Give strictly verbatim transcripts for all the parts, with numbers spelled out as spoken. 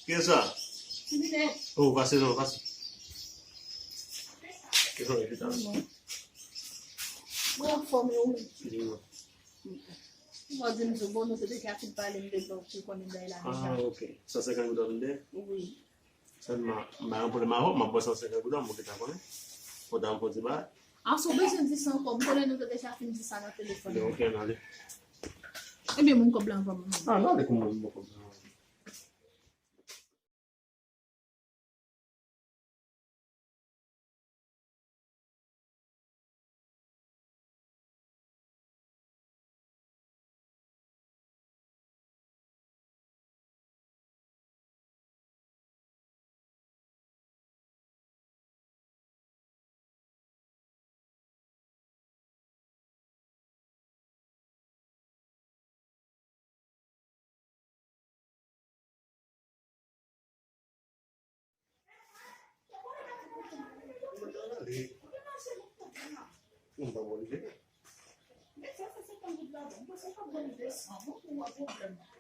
Kiyès sa? Ti Ninèt. Oh, pase non, pase. Kiyès sa, chita? Mwen anfòm, e ou menm? Di mwen. Mwen di m di w, bon, nou te deja fin pale, m te di w, ou konnen bagay la deja. Ah, ok. San senkant goud w ap vin dèyè? Wi. Sèlman, m pa gen pwoblèm avè w, m ap ba w san senkant goud la, mwen gentan konnen. Fò w ta fè yon ti bagay. Ah, si w bezwen di sa ankò, m konnen nou te deja fin di sa nan telefòn. Ok, n ale. Ebyen, ban m kòb la anvan m. Ah, n ale kòman m ba w kòb la anvan.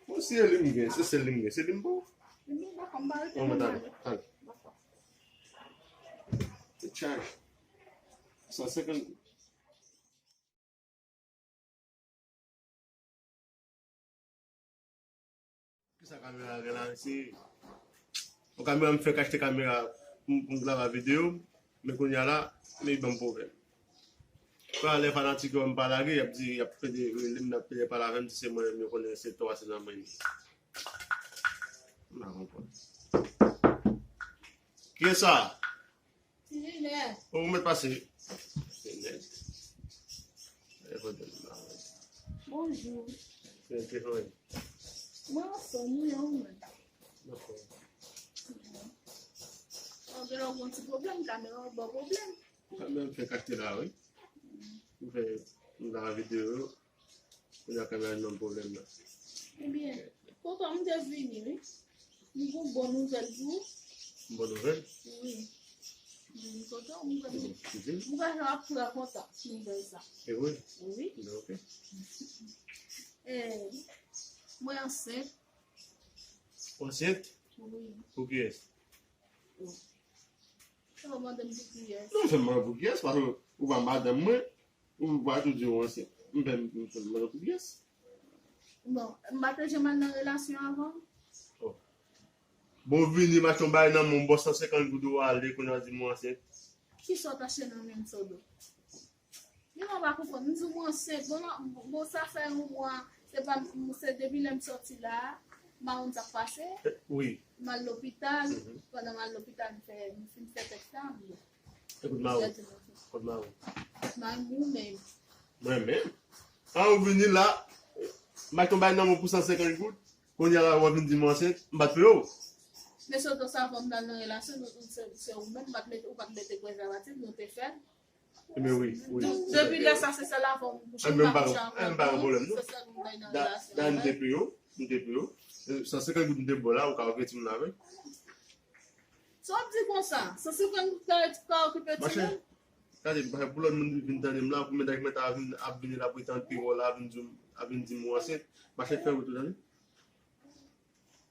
Bon, si e li m gen, se sèl li m gen, se li m ba w. Bon, mwen, talè, talè. Se chaj. San senkant goud. Kisa kamera gen la, mesye? Yon kamera, m fèk achte kamera pou m, pou m grave videyo, men kounye a la, men li ban m pwoblèm. Talè fanatik yo, m pa lage, y ap di, y ap pede rele m, y ap pede pale avè m, di se mwen menm, yo konnen se twa se nan mwen. M pa konprann. Kiyès sa? Ti Ninèt. Ou mèt pase. Ti Ninèt. Bonjou. Mwen anfòm, wi, e ou menm? Dakò. Ou gen yon ti pwoblèm, kamera w ba w pwoblèm. Kamera m fèk achte la, wi. M fè, m grave videyo. Kounye a kamera nan pwoblèm nan. Ebyen, tonton, m te vini, wi. M gon bon nouvèl pou ou. Bon nouvèl? Wi. M kontan, m kontan. M kwè w ap trè kontan nouvèl sa. E wi? Wi. Ok. Eh, mwen ansent. Ansent? Wi. Pou kiyès? Ou mande m pou kiyès? Non, fè m mande pou kiyès, paske ou pa madanm mwen, ou pa tou di w ansent. M fè m, m fè m mande pou kiyès? Bon, m pa te janm al nan relasyon avan. Oh. Bon, vini, m achte yon bagay nan men w, m ba w san senkant goud ou ale, kounye a w di m ou ansent. Kisa w t achte nan men m, Sodo? Li mwen pa konprann. M di w mwen ansent. Bon, bon, sa fè yon mwa. Se pa, se depi lè m sòti la, m pa konn sa k pase. Eh, wi. M al lopital. Mhm. Pandan m al lopital, m fè, m fin fè tès la, m Kote mari w? Kote mari w? Mari m ou menm. Mwen menm? An, ou vini la, m achte yon bagay nan men w pou san senkant goud, kounye a la, w ap vin di m ansent, m pa t peye w. Men sòtan sa, avan m t al nan relasyon, nou, se, se ou menm, m pa t mete, ou pa t mete prezèvatif, nou te fè l. Ebyen wi, wi. Depi lè sa, se sèl avan m kouche, m pa kouche ankò. Ebyen m pa gen pwoblèm, non. Se sèl m bay nan relasyon. Da, m te peye w, m te peye w. E, san senkant goud m te ba w la, ou ka okipe m avè l. Sa w ap di konsa? San senkant goud ka, ka okipe timoun? Gade, m pa pou lòt moun vin tande m la, pou medam mwen ta vin, ap vini la, pou li tande pi wo la, vin di m, ap vin di m ou ansent. Mache fè wout ou tande.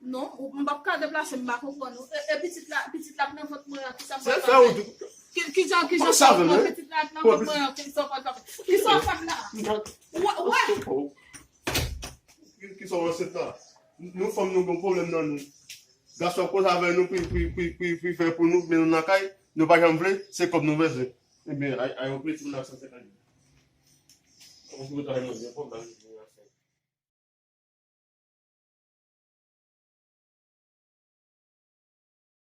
Non, ou, m p ap ka deplase, m pa konprann ou. E, e pitit la, pitit la k nan vant mwen an, kisa m pral fè? Ki, kijan, kijan sa pran pitit la k nan vant mwen an, kisa w pral fè? Kisa w ap fè la? Wè, wè. Ki, kisa w ansent la? Nou fanm nou gen pwoblèm nan nou. Gason ap koze avè nou pou, pou, pou, pou, pou fè pou nou, men nou nan kay, nou pa janm vle, se kòb nou bezwen. Ebyen, ay, ay, yon pitit moun ak san senkant. Yon pitit moun ak san senkant.